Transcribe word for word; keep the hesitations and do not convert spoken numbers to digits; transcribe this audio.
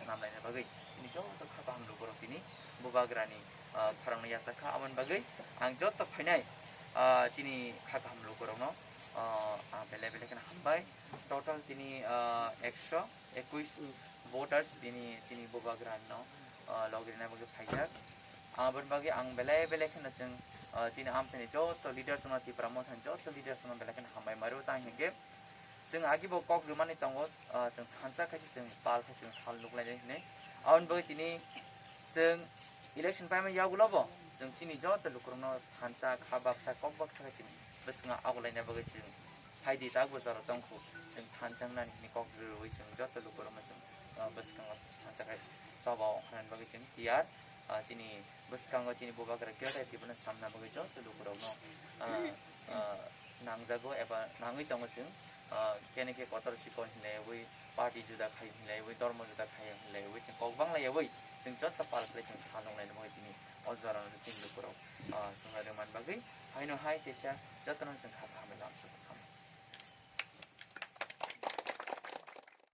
Namlaina bagwi chini joto kha kaham lukurok tini bubagrani, ah, khorangno yachak kha. Aboni bagwi ang joto phainai, ah, chini kha kaham lukurokno, ah, ang belai belai kheno hambai. Total tini, ah, ekso ekuis voters tini chini bubagrano, ah, logirina bagwi phaijak. Aboni bagwi ang belai belai kheno chwng, ah, chini amchaini joto leaders no, Tipra Mothani joto leaders no belai kheno hambai maro. Tang hinkhe chwng agi bo kok rwmani tongo, ah, chwng thansa khaisa chwng pal khe chwng sal nuklainai hinwi. Aboni bagwi tini chwng election paimani yagulo bo chwng chini joto lukurokno thansa kha baksa kok baksa khe chini bwskango agulaina bagwi chwng phaidi, tabukbo jora tongkhu. Chwng thansa wngnani hinwi kok rwui chwng joto lukurokno chwng, ah, bwskango thansa khe choba ongkharnani bagwi chwng tiyar. Ah, chini bwskango chini bubagra Greater Tipraland samna bagwi joto lukurokno, ah, ah, nangjago eba nangwi tongo chwng, ah, kene khe kotor chikon hinlaiwi, party juda khai hinlaiwi, dhormo juda khai hinlaiwi, chwng kok bang laiwi chwng joto pal khlai chwng sal onglaina bagwi tini o jorano chini lukurok, ah, chwngno rwmani bagwi haino hai teisa jotono chwng kha kaham lamsok.